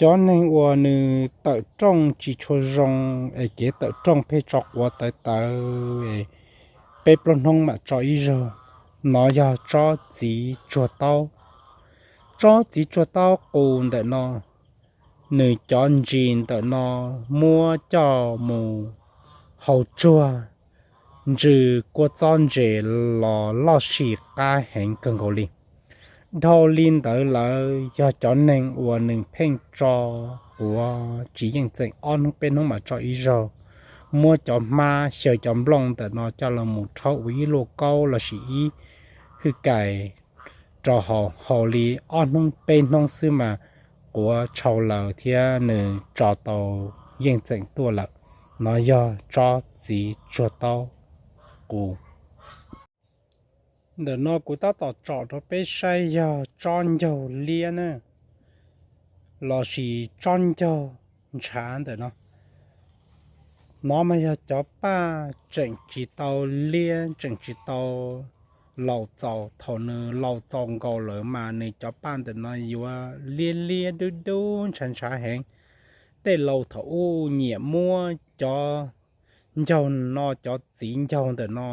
Cov neeg uas nws tawm rooj tsis tshua zoo es kev tawm rooj pheej tso quav tawv tawv, peb plaub hnub mam tso ib zaug, nov yog tsob txiv tsuag taub. Tsob txiv tsuag taub qus ntawm no, nws cov ntsis ntawm no muab coj mus hau tsuag ntsws kua txob ntses los loj sis qab heev kawg nkaus li. Dhau li ntawd lawm yog cov neeg uas nws pheej tso quav tsis yeej txeem, ob hnub peb hnub mam tso ib zaug, muab cov hmab xyaw cov nplooj ntawm no coj los mus rhaub ua ib luaj kaub lossis ib hwj kais rau haus, haus li ob hnub peb hnub xwb mas quav tshau lawm thiab nws tso tau yeej txeem tuaj lawm. Nov yog tsob txiv tsuag taub qus. Ntawm no kuv tab tom tsom rau peb saib yog tsob ncaug liab na, lossis tsob ncaug ntshav ntawm no. Nov mas yog cov paj tseem tsis tau liab, tseem tsis tau laus txaus. Thaum nws laus txaus nkaus lawm mas nws cov paj ntawm no yuav liab liab dub dub ntshav ntshav heev. Tej laus thaum ub nyiam muab cov ncaug no, cov txiv ncaug ntawm no,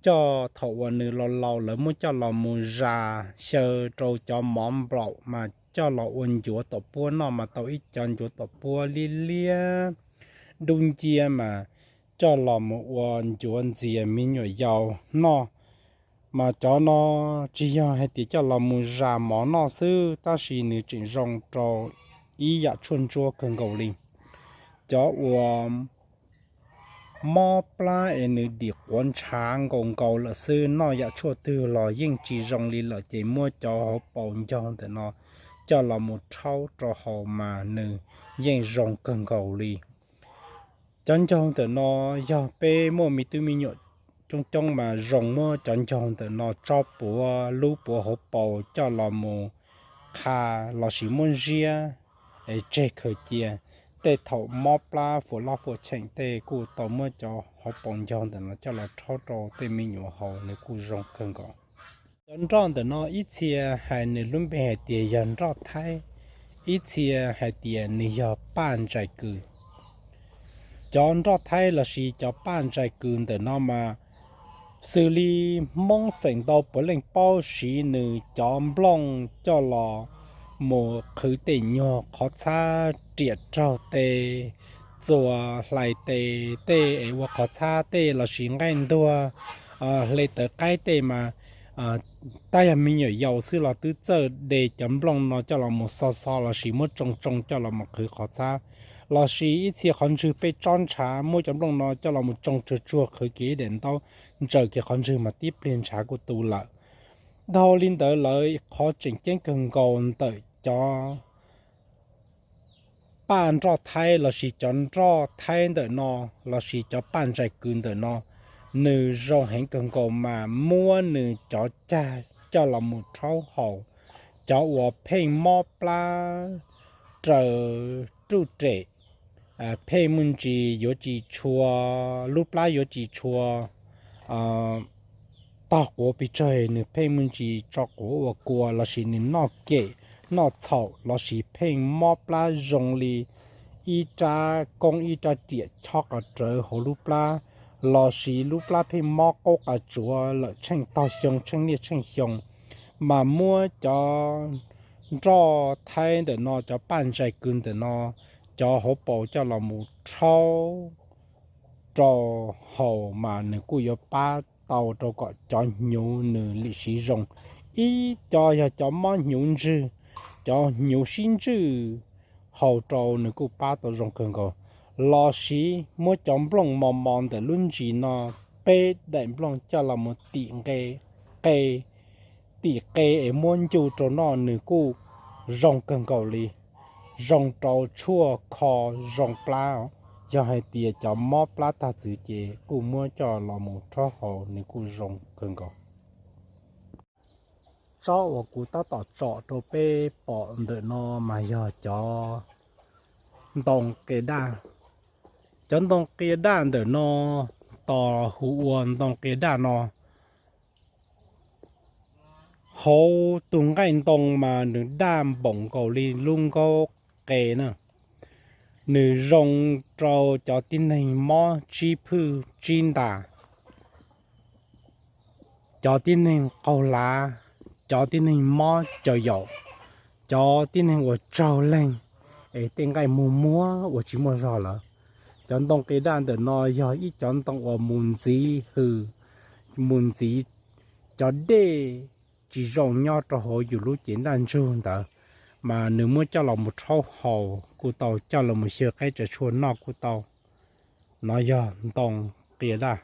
coj thaum uas nws laus laus lawv muab coj los mus zas xyaw rau cov mov nplaum mas coj los ua ncuav tom puab noj mas tau ib cov ncuav tom puab liab liab dub nciab mas coj los mus ua ncuav ntxias me nyuam yaus noj. Mas cov no tsis yog hais tias coj los mus zas mov noj xwb, tab sis nws tseem zoo rau ib yam tshuaj ntsuab kawg nkaus li. Cov uas mob plab es nws dim quav ntshav nkaus nkaus lawm xwb, noj yam tshuaj twg los yeej tsis zoo li lawm, ces muab cov hauv paus ncaug ntawm no coj los mus rhaub rau haus mas nws yeej zoo kawg nkaus li. Cov ncaug ntawm no yog peb muaj me tub me nyuam coob coob mas zoo muab cov ncaug ntawm no tso puav lub puav hauv paus coj los mus qha lossis muab ziab es tseg khaws cia. Tej thaum mob plab fuam loj fuam cheem tej kuj tau muab cov hauv paus ncaug ntawm no coj los rhaub rau tej me nyuam haus, nws kuj zoo kawg nkaus. Cov nroj ntawm no ib txhia hais nws lub npe hais tias yog nroj thaib, ib txhia hais tias nws yog paj ntsais kws. Cov nroj thaib lossis cov paj ntsais kws ntawm no mas xws li Hmoob feem ntau puav leej paub siv nws cov nplooj coj los mus qhwv tej nyuag qhov txhab, riam raug tes, txuas hlais tes, tej es ua qhov txhab tej lossis nqaij ntuag, hle tawv qaib tej mas tab yog me nyuam yaus xwb los twb txawj de cov nplooj no coj los mus xo xo lossis muab tsoo tsoo coj los mus qhwv qhov txhab. Lossis ib txhia qhov ntswg pej tsob ntshav muab cov nplooj no coj los mus tsoo tsuag tsuag qhwv kiag ib daim ntaub, ntsaws kiag qhov ntswg mas tib pliag ntshav kuj tu lawm. Dhau li ntawd lawm qhov tseem ceeb kawg nkaus ntawm cov paj nroj thaib lossis cov nroj thaib ntawm no lossis cov paj ntsais kws ntawm no, nws zoo heev kawg nkaus mas muab nws cov cag coj los mus rhaub haus. Cov uas pheej mob plab raws ruj rem, pheej muaj ntsis yuav tsis tshua, lub plab yuav tsis tshua tog quav pes tsawg, nws pheej muaj ntsis tso quav ua kua lossis nws noj kem noj txhaum lossis pheej mob plab zoo li ib rab koob ib rab riam chob qhov rawv hauv lub plab, lossis lub plab pheej mob qaub qa tsuav lawm tsheej tog xyoo tsheej niaj tsheej xyoo, mas muab cov nroj thaib ntawm no, cov paj ntsais kws ntawm no, cov hauv paus coj los mus rhaub rau haus mas nws kuj yuav pab tau rau kom cov hnyuv nws lim siv zoo. Ib co yog cov mob hnyuv ntswg, cov hnyuv sib ntswj haus rau nws kuj pab tau zoo kawg nkaus. Lossis muab cov nplooj mos mos ntawm lub ntsis no, peb daim nplooj coj los mus tim qe, qe, tim qe es muab ncu rau noj nws kuj zoo kawg nkaus li, zoo rau tshuaj kho zoo plab. Yog hais tias cov mob plab tag txwv ces kuj muab coj los mus rhaub haus nws kuj zoo kawg nkaus. Tsob uas kuv tab tom tsom rau peb pom ntawm no mas yog cov ntoo qia daj. Cov ntoo qia daj ntawm no, tos hu ua ntoo qia daj no, hauv tus nqaij ntoo mas nws daj npaum nkaus li lub nkaub qe na. Nws zoo rau cov tib neeg mob tsib phwj tsib ntas, cov tib neeg qaug lav, cov tib neeg mob caus yaum, cov tib neeg uas tsaug leeg es tej nqaij muag muag uas tsis muaj zog lawm. Cov ntoo qia daj ntawm no yog ib cov ntoo uas mus ntxiv hws, mus ntxiv cov dej tsis zoo nyob rau hauv yus lub cev ntaj ntsug ntawd, mas nws muab coj los mus rhaub haus kuj tau, coj los mus xyaw qaib tsa tshuaj noj kuj tau. No yog ntoo qia daj.